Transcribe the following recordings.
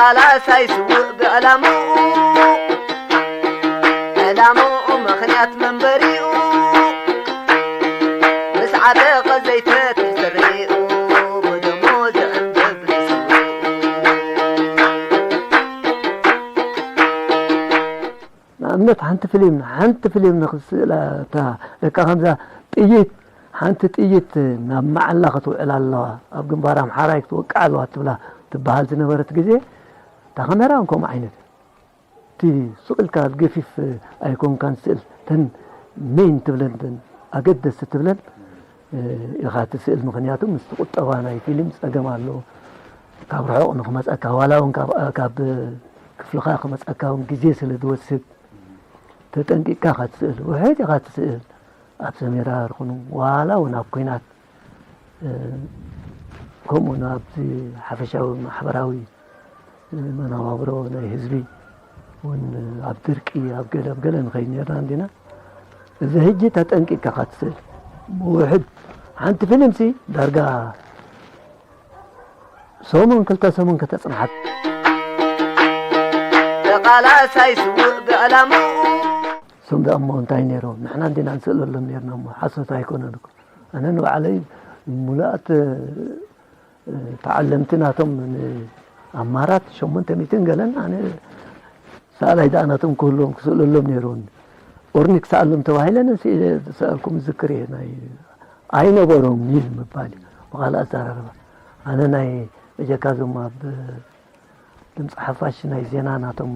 ቃላሳይ ስውእ ብዕላምኡ፣ ዕላምኡ ምኽንያት መንበሪኡ፣ ምስ ዓጠቐ ዘይፈትሕ ስርሒኡ፣ ብደሙ ዝዕንብብ ንስውኡ። ንኣብነት ሓንቲ ፍሊም፣ ሓንቲ ፍሊም ንኽስእላ እታ ደቃ ከምዛ ጥይት፣ ሓንቲ ጥይት ናብ መዓላ ክትውዕል ኣለዋ፣ ኣብ ግንባር ኣምሓራይ ክትወቅዕ ኣለዋ ትብላ ትበሃል ዝነበረት ግዜ፣ እታ ካሜራ እውን ከምኡ ዓይነት። እቲ ስቕ ኢልካ ገፊፍ ኣይኮንካን ስእል፣ እተን ሜን ትብለን፣ እተን ኣገደስቲ ትብለን፣ እ፣ ኢኻ ትስእል። ምኽንያቱ ምስቲ ቁጠባ ናይ ፊልም ጸገም ኣለዎ። ካብ ርሑቕ ንኽመጸካ፣ ዋላ እውን ካብ፣ ካብ ክፍልኻ ክመጸካ እውን ግዜ ስለ ዝወስድ፣ ተጠንቂቕካ ኢኻ ትስእል። ውሕድ ኢኻ ትስእል። ኣብ ሰሜራ ይኹኑ፣ ዋላ እውን ኣብ ኲናት፣ እ፣ ከምኡ እውን ኣብዚ ሓፈሻዊ ማሕበራዊ መነባብሮ ናይ ህዝቢ እውን ኣብ ድርቂ፣ ኣብ ገለ፣ ኣብ ገለ ንኸይድ ነርና እንዲና። እዚ ሕጂ ተጠንቂቕካ ኢኻ ትስእል። ብውሕድ ሓንቲ ፊልምሲ ዳርጋ ሰሙን፣ ክልተ ሰሙን ከተጽንሓካ። ተቓላሳይ ስዉእ ብዕላምኡ። እሶም ደኣ እሞ እንታይ ነይሮም? ንሕና እንዲና ንስእለሎም ነርና እሞ፣ ሓሶት ኣይኮነን እኮ። ኣነ ንባዕለይ ምሉኣት ተዓለምቲ ናቶም ን-፣ ኣማራት ሸሞንተ ሚእትን ገለን፣ ኣነ ሰኣላይ ደኣ ናቶም ክህልዎም ክስእለሎም ነይርዎኒ። ኦርኒክ ሰኣሎም ተባሂለ፣ ነዚ ዝሰኣልኩም ዝክር እየ። ናይ ኣይነበሮም እዩ ምባል እዩ፣ ብኻልእ ኣዘራርባ። ኣነ ናይ በጀካ እዞም ኣብ ድምፂ ሓፋሽ ናይ ዜና ናቶም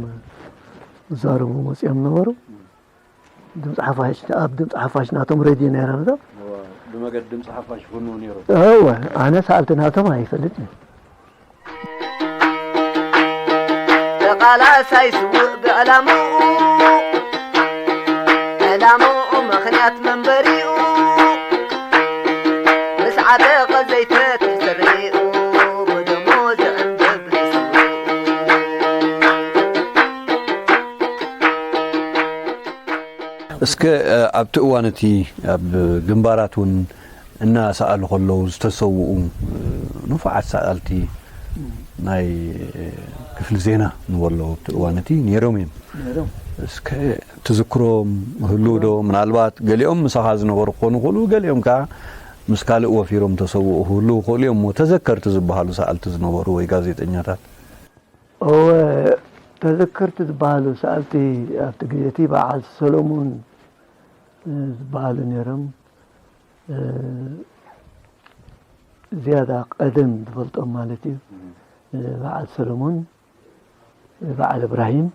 ዝዛረቡ መፂኦም ነበሩ። ድምፂ ሓፋሽ፣ ኣብ ድምፂ ሓፋሽ ናቶም ሬድዮ ነይረ ዶ? እወ፣ ብመገድ ድምፂ ሓፋሽ ይኹኑ ነይሩ። እወ፣ ኣነ ሰኣልቲ ናቶም ኣይፈልጥን። ተቓላሳይ ስዉእ ብዕላምኡ፣ ዕላምኡ ምኽንያት መንበሪኡ፣ ምስ ዓጠቐ ዘይፈትሕ ስርሒኡ፣ ብደሙ ዝዕንብብ ንስውኡ። እስከ፣ እ፣ ኣብቲ እዋን እቲ ኣብ ግንባራት እውን እናሰኣሉ ከለዉ ዝተሰውኡ፣ እ፣ ንፉዓት ሰኣልቲ ናይ፣ እ፣ ክፍሊ ዜና ንበሎ ኣብቲ እዋን እቲ ነይሮም እዮም። ነይሮም። እስከ ትዝክሮም ህልው ዶ? ምናልባት ገሊኦም ምሳኻ ዝነበሩ ክኾኑ ይኽእሉ፣ ገሊኦም ከኣ ምስ ካልእ ወፊሮም ተሰውኡ ክህልዉ ይኽእሉ እዮም። እሞ ተዘከርቲ ዝበሃሉ ሰኣልቲ ዝነበሩ ወይ ጋዜጠኛታት? እወ፣ ተዘከርቲ ዝበሃሉ ሰኣልቲ ኣብቲ ግዜ እቲ በዓል ሰሎሙን፣ እ፣ ዝበሃሉ ነይሮም። እ፣ ዝያዳ ቀደም ዝፈልጦም ማለት እዩ። እ፣ በዓል ሰሎሙን፣ በዓል እብራሂም፣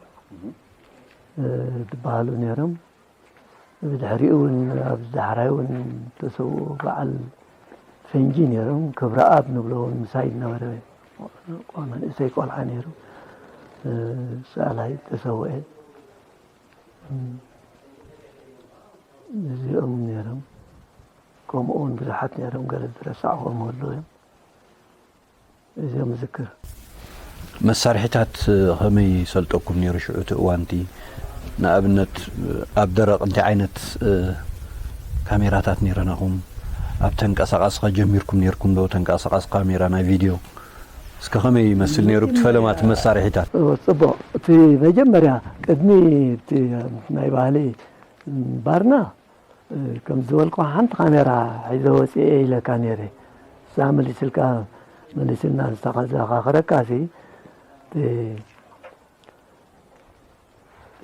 እ፣ ዝበሃሉ ነይሮም። ብድሕሪኡ እውን፣ ኣብ ዳሕራይ እውን ተሰውኡ በዓል ፈንጂ ነይሮም። ክብረኣብ ንብሎ እውን ምሳይ ዝነበረ መንእሰይ ቆልዓ ነይሩ። እ፣ ሰኣላይ ተሰውአ። እዚኦም ነይሮም። ከምኡ እውን ብዙሓት ነይሮም፣ ገለ ዝረሳዕኹም ክህልዉ እዮም። እዚኦም እዝክር። መሳርሒታት ከመይ ይሰልጠኩም ነይሩ ሽዑ እቲ እዋንቲ? ንኣብነት ኣብ ደረቕ እንታይ ዓይነት፣ እ፣ ካሜራታት ነይረናኹም? ኣብ ተንቀሳቓሲ ከ ጀሚርኩም ነይርኩም ዶ? ተንቀሳቓሲ ካሜራ ናይ ቪድዮ እስከ ከመይ ይመስል ነይሩ እቲ ፈለማ እቲ መሳርሒታት? እወ፣ ጽቡቕ። እቲ መጀመርያ ቅድሚ እቲ ናይ ባህሊ ባርና፣ እ፣ ከም ዝበልኩ ሓንቲ ካሜራ ሒዘ ወፂኤ ኢለካ ነይረ። እሳ መሊስልካ፣ መሊስልና ዝተኸዛኻኽረካሲ፣ እቲ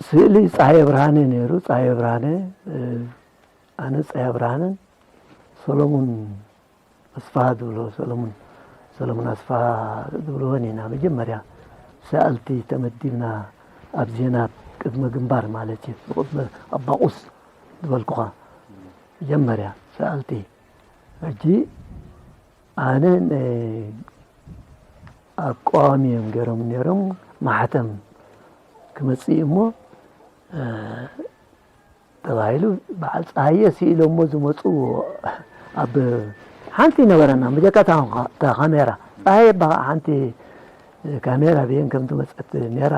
ስእሊ ፀሃየ ብርሃነ ነይሩ። ፀሃየ ብርሃነ፣ እ፣ ኣነ ፀሃየ ብርሃነን ሰሎሙን ኣስፍሃ ዝብሎ፣ ሰሎሙን፣ ሰሎሙን ኣስፍሃ ዝብልወን ኢና መጀመርያ ሰኣልቲ ተመዲብና፣ ኣብ ዜና ቅድመ ግንባር ማለት እዩ፣ ቅድመ ኣባቑስ ዝበልኩኻ መጀመርያ ሰኣልቲ። ሕጂ ኣነ ን-፣ ኣቃዋሚ እዮም ገይሮም ነይሮም፣ ማሕተም ክመጽእ እዩ እሞ፣ እ፣ ተባሂሉ በዓል ጸሃየ ስኢሎሞ ዝመጹ ኣብ ሓንቲ ነበረና፣ ብጀካ እታ፣ እታ ካሜራ። ጸሃየ በኻ ሓንቲ ካሜራ ብየን ከም ዝመጸት ነይራ።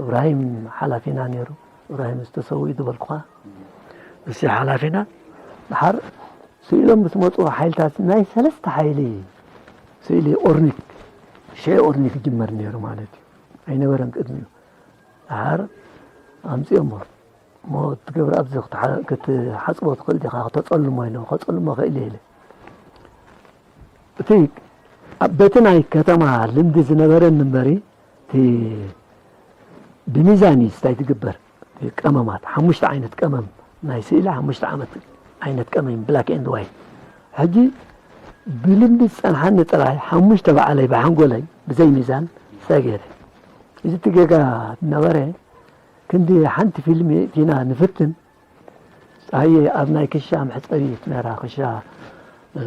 እብራሂም ሓላፊና ነይሩ። እብራሂም ዝተሰውኡ ዝበልኩኻ፣ እሱ ሓላፊና። ድሓር ስኢሎም ምስ መጹ ሓይልታት ናይ ሰለስተ ሓይሊ ስእሊ ኦርኒክ፣ ሽዑ ኦርኒክ ይጅመር ነይሩ ማለት እዩ። ኣይነበረን ቅድሚኡ። ደሓር ኣምጺኦሞ። እሞ እቲ ገብረኣብ እዚ ክትሓ-፣ ክትሓጽቦ ትኽእል ዲኻ? ክተጸልሞ ኢሎም። ከጸልሞ ክእል እየ ኢለ። እቲ ኣብ በቲ ናይ ከተማ ልምዲ ዝነበረኒ እምበሪ፣ እቲ ብሚዛን እዩ ስታይ ትግበር። እቲ ቀመማት፣ ሓሙሽተ ዓይነት ቀመም፣ ናይ ስእሊ ሓሙሽተ ዓመት ዓይነት ቀመም፣ ብላክ ኤንድ ዋይት። ሕጂ ብልምዲ ዝጸንሓኒ ጥራይ፣ ሓሙሽተ ባዕለይ ብሓንጎለይ፣ ብዘይ ሚዛን፣ ስታይ ገይረ። እዚ እቲ ጌጋ ነበረ፣ ክንዲ ሓንቲ ፊልም ቲና ንፍትን፣ ጸሃየ ኣብ ናይ ክሻ መሕጸቢት ነራ፣ ክሻ፣ እ፣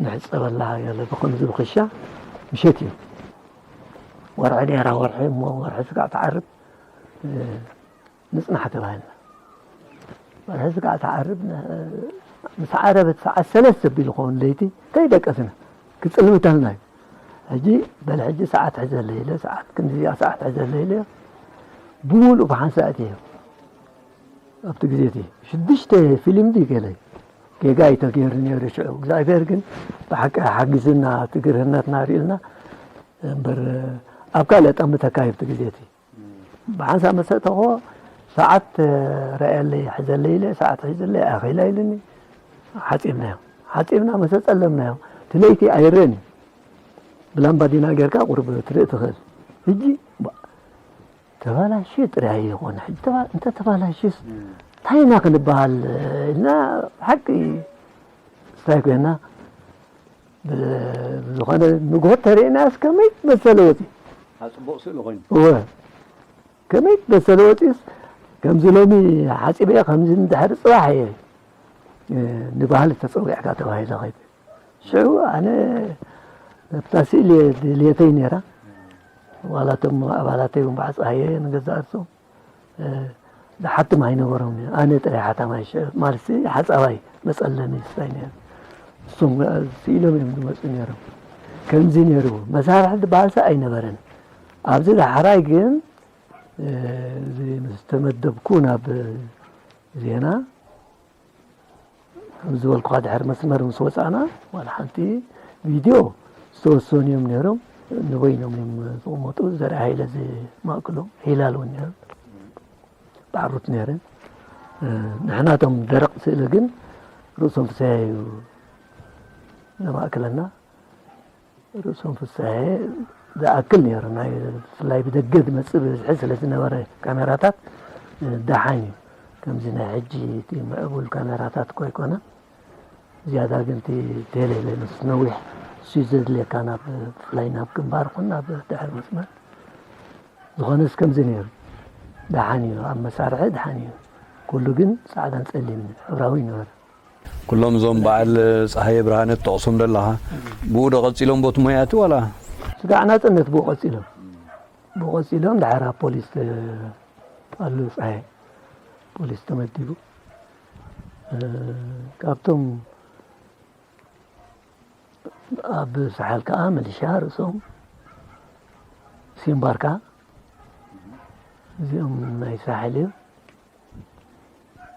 ንሕጸበላ ገለ ብኸምዚ ብክሻ ምሸት እዩ። ወርሒ ነራ፣ ወርሒ እሞ ወርሒ ስጋዕ ትዓርብ፣ እ፣ ንጽናሕ ተባሂልና። ወርሒ ስጋዕ ትዓርብ፣ ን-፣ ምስ ዓረበት ሰዓት ሰለስተ ቢሉ ኸውን ለይቲ ከይደቀስና ክጽልምተልና እዩ። ሕጂ በል ሕጂ ሰዓት ሕዘለይ ኢለ፣ ሰዓት ክንዲዚኣ ሰዓት ሕዘለይ ኢለ፣ ብምሉእ ብሓንሳእ እትዮ። ኣብቲ ግዜ እቲ ሽዱሽተ ፊልም ድዩ ገለ ጌጋ እዩ ተገይሩ ነይሩ ሽዑ። እግዚኣብሔር ግን ብሓቂ ሓጊዙና፣ እቲ ግርህነትና ርእዩልና እምበር፣ ኣብ ካልእ ጠምተካ እዩ ኣብቲ ግዜ እቲ። ብሓንሳብ መሰ እተኾ ሰዓት ረኣየለይ፣ ሕዘለይ ኢለ፣ ሰዓት ሒዘለይ፣ ኣይኽእላ ኢሉኒ። ሓጺብናዮ። ሓጺብና መሰ ጸለምናዮ። እቲ ለይቲ ኣይረን እዩ። ብላምባዲና ጌርካ ቁሩብ ትርኢ ትኽእል። ሕጂ፣ ባ-፣ ተባላሽዩ ጥራይ ኣይኾነ። ሕጂ ተባ-፣ እንተ ተባላሽዩስ እንታይ ኢና ክንበሃል ኢልና፣ ሓቂ ስታይ ኮይና፣ ብ-፣ ብዝኾነ ንግሆ ተርእየናስ ከመይ መሰለ ወፂ። ኣፅቡቕ ስእሊ ኮይኑ። እወ። ከመይ መሰለ ወፂስ፣ ከምዚ ሎሚ ሓፂበ፣ ከምዚ እንድሕር ፅባሕ እየ፣ እ፣ ንባህሊ ተፀዊዕካ ተባሂለ ኸይደ። ሽዑ ኣነ ኣብታ ስእሊ ድልየተይ ነይራ። ዋላ እቶም ኣባላተይ እውን ባዕፃ ሃየ ንገዛእ ርእሶም፣ እ፣ ዝሓትም ኣይነበሮም። ኣነ ጥራይ ሓታማይ ሽዑ፣ ማለትሲ ሓፃባይ መፀለሚ ስታይ ነይሩ። እሶም ስኢሎም እዮም ዝመፁ ነይሮም። ከምዚ ነይሩ። መሳርሒ ዝበሃልሲ ኣይነበረን። ኣብዚ ዳሕራይ ግን፣ እ፣ እዚ ምስ ተመደብኩ ናብ ዜና፣ ከም ዝበልኩኻ ድሕሪ መስመር ምስ ወፃእና፣ ዋላ ሓንቲ ቪድዮ ዝተወሰኑ እዮም ነይሮም። ንበይኖም እዮም ዝቕመጡ። ዘርኣ ሃይለ ዝማእክሎም፣ ሂላል እውን ነይሩ። ባዕሩት ነይረን። እ፣ ንሕና እቶም ደረቕ ስእሊ ግን ርእሶም ፍስሃ እዩ ዘማእክለና። ርእሶም ፍስሃ ዝኣክል ነይሩ። ናይ፣ ብፍላይ ብደገ ዝመጽእ ብዝሒ ስለ ዝነበረ ካሜራታት፣ እ፣ ደሓን እዩ። ከምዚ ናይ ሕጂ እቲ ምዕቡል ካሜራታት እኮ ኣይኮነን። ዝያዳ ግን እቲ ቴሌ ምስ ነዊሕ እሱ እዩ ዘድልየካ፣ ናብ፣ ብፍላይ ናብ ግንባር ኹን ናብ ድሕሪ መስመር ዝኾነስ ከምዚ ነይሩ። ደሓን እዩ፣ ኣብ መሳርሒ ደሓን እዩ። ኩሉ ግን ጻዕዳን ጸሊምን ሕብራዊ ይነበረ። ኩሎም እዞም በዓል ጸሃየ ብርሃነ ትጠቕሶም ዘለኻ፣ ብኡ ዶ ቀጺሎም ቦቲ ሞያቲ ዋላ? ስጋዕ ናጽነት ብኡ ቀጺሎም። ብኡ ቀጺሎም፣ ድሓር ኣብ ፖሊስ ተ-፣ ኣሉ ጸሃየ ፖሊስ ተመዲቡ። እ፣ ካብቶም ኣብ ሳሕል ከኣ ሚሊሻ ርእሶም ሲምባርካ፣ እዚኦም ናይ ሳሕል እዮም።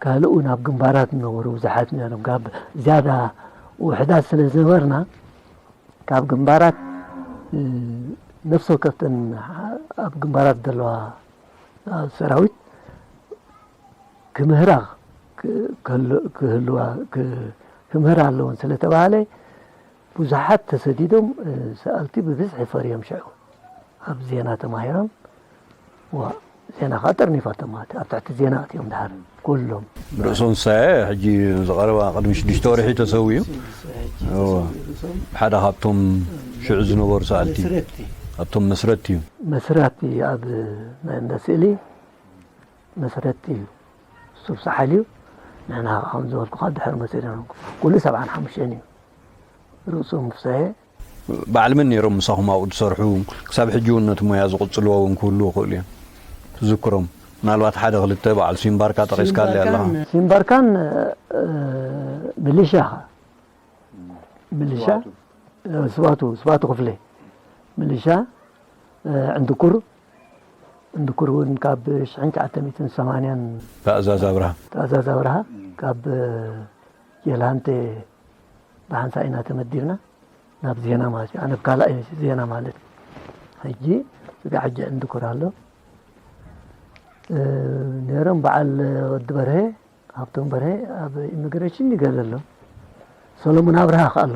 ካልእ እውን ኣብ ግንባራት ዝነበሩ ብዙሓት ነይሮም። ካብ ዝያዳ ውሑዳት ስለ ዝነበርና፣ ካብ ግንባራት፣ እ፣ ነፍሲ ወከፍተን ኣብ ግንባራት ዘለዋ ሰራዊት ክምህራ ክ-፣ ክህል-፣ ክህልዋ ክ-፣ ክምህራ ኣለወን ስለ ተባሃለ፣ ብዙሓት ተሰዲዶም፣ እ፣ ሰኣልቲ ብብዝሒ ፈርዮም ሽዑ። ኣብ ዜና ተማሂሮም፣ ዋ፣ ዜና ኸዓ ጠርኒፋቶም ማለት እዩ። ኣብ ትሕቲ ዜና ኣትዮም ደሓር ኩሎም። ርእሶም ሳየ ሕጂ ዝቐረባ ቅድሚ ሽዱሽተ ወርሒ ተሰዊኡ። እወ። ሓደ ካብቶም ሽዑ ዝነበሩ ሰኣልቲ። መስረቲ። ካብቶም መስረቲ እዩ። መስራቲ ኣብ ናይ እንዳ ስእሊ መስረቲ እዩ። እሱ ሳሓል እዩ። ንሕና ከም ዝበልኩኻ ድሕሪ መፂና ኩሉ ሰብዓን ሓሙሽተን እዩ። ርእሶም ፍሳሄ። በዓል መን ነይሮም ምሳኹም ኣብኡ ዝሰርሑ? ክሳብ ሕጂ እውን ነቲ ሞያ ዝቕጽልዎ እውን ክህልዉ ይኽእሉ እዮም። ትዝክሮም? ምናልባት ሓደ ክልተ በዓል ሲምባርካ ጠቒስካለይ ኣለኻ። ሲምባርካን፣ እ፣ ሚሊሻ፣ ሚሊሻ፣ ስባቱ። እ፣ ስባቱ፣ ስባቱ ክፍለ፣ ሚሊሻ፣ እ፣ ዕንድኩር፣ ዕንድኩር እውን ካብ ሽሕን ትሽዓተ ሚእትን ሰማንያን ታእዛዝ ኣብርሃ። ታእዛዝ ኣብርሃ፣ ካብ ጀልሃንቴ ብሓንሳእ ኢና ተመዲብና ናብ ዜና ማለት እዩ። ኣነ ብካልኣይ ዜና ማለት እዩ። ሕጂ ስጋዕ ሕጂ ዕንድኩር ኣሎ። እ፣ ነይሮም በዓል ወዲ በርሀ፣ ሃብቶም በርሀ ኣብ ኢሚግሬሽን ይገለ ኣሎ። ሰሎሞን ኣብርሃ ከ ኣሎ።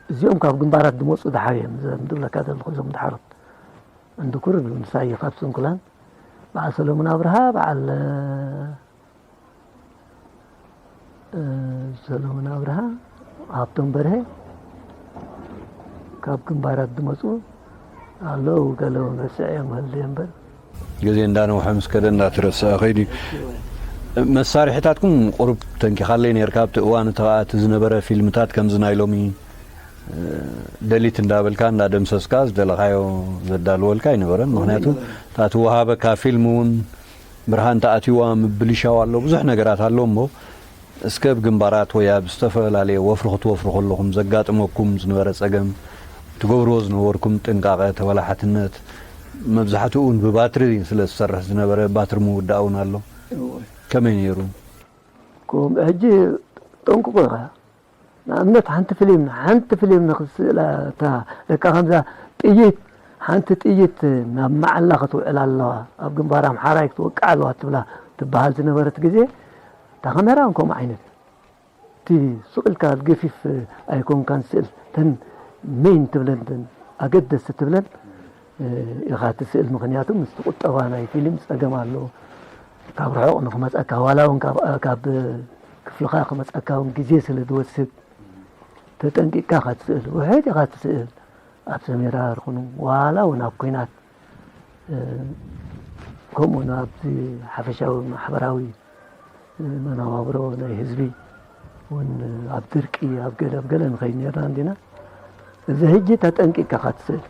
እዚኦም ካብ ግንባራት ዝመጹ ደሓር እዮም፣ እዞም ዝብለካ ዘለኹ እዞም ደሓሮት። ዕንድኩር ንሳይ ካብ ስንኩላን፣ በዓል ሰሎሞን ኣብርሃ፣ በዓል፣ እ፣ ሰሎሞን ኣብርሃ፣ ሃብቶም በርሀ፣ ካብ ግንባራት ዝመጹ ኣለዉ፣ ገለ እውን ረስዐዮም ህልየ እምበር። ግዜ እንዳነውሐ ምስ ከደ እንዳተረስዐ ከይዱ እዩ። መሳርሒታትኩም ቁሩብ ተንኪኻለይ ነርካ ኣብቲ እዋን፣ እቲ ኸኣ እቲ ዝነበረ ፊልምታት ከምዚ ናይ ሎሚ፣ እ፣ ደሊት እንዳበልካ እንዳደምሰስካ ዝደለኻዮ ዘዳልወልካ ኣይነበረን። ምኽንያቱ እታ ትወሃበካ ፊልም እውን ብርሃን ተኣትይዋ ምብልሻው ኣሎ፣ ብዙሕ ነገራት ኣሎ እሞ፣ እስከ ኣብ ግንባራት ወይ ኣብ ዝተፈላለየ ወፍሪ ክትወፍሩ ከለኹም ዘጋጥመኩም ዝነበረ ጸገም፣ ትገብርዎ ዝነበርኩም ጥንቃቐ፣ ተበላሓትነት፣ መብዛሕትኡ እውን ብባትሪ ስለ ዝሰርሕ ዝነበረ፣ ባትሪ ምውዳእ እውን ኣሎ። እወ። ከመይ ነይሩ? ከምኡ ሕጂ ጠንቅቑ ኢኻ። ንኣብነት ሓንቲ ፍሊም፣ ሓንቲ ፍሊም ንኽትስእላ እታ ደቃ ከምዛ ጥይት፣ ሓንቲ ጥይት ናብ መዓላ ክትውዕል ኣለዋ፣ ኣብ ግንባር ኣምሓራይ ክትወቅዕ ኣለዋ ትብላ ትበሃል ዝነበረት ግዜ፣ እታ ካሜራ እውን ከምኡ ዓይነት። እቲ ስቕ ኢልካ ገፊፍ ኣይኮንካን ስእል፣ እተን ሜን ትብለን፣ እተን ኣገደስቲ ትብለን፣ እ፣ ኢኻ ትስእል። ምኽንያቱ ምስቲ ቁጠባ ናይ ፊልም ጸገም ኣሎ። ካብ ርሑቕ ንኽመጸካ፣ ዋላ እውን ካብ፣ ካብ ክፍልኻ ክመጸካ እውን ግዜ ስለ ዝወስድ፣ ተጠንቂቕካ ኢኻ ትስእል። ውሕድ ኢኻ ትስእል። ኣብ ሰሜራ ይኹኑ፣ ዋላ እውን ኣብ ኲናት፣ እ፣ ከምኡ እውን ኣብዚ ሓፈሻዊ ማሕበራዊ መነባብሮ ናይ ህዝቢ እውን ኣብ ድርቂ፣ ኣብ ገለ፣ ኣብ ገለ ንኸይድ ነርና እንዲና። እዚ ሕጂ ተጠንቂቕካ ኢኻ ትስእል።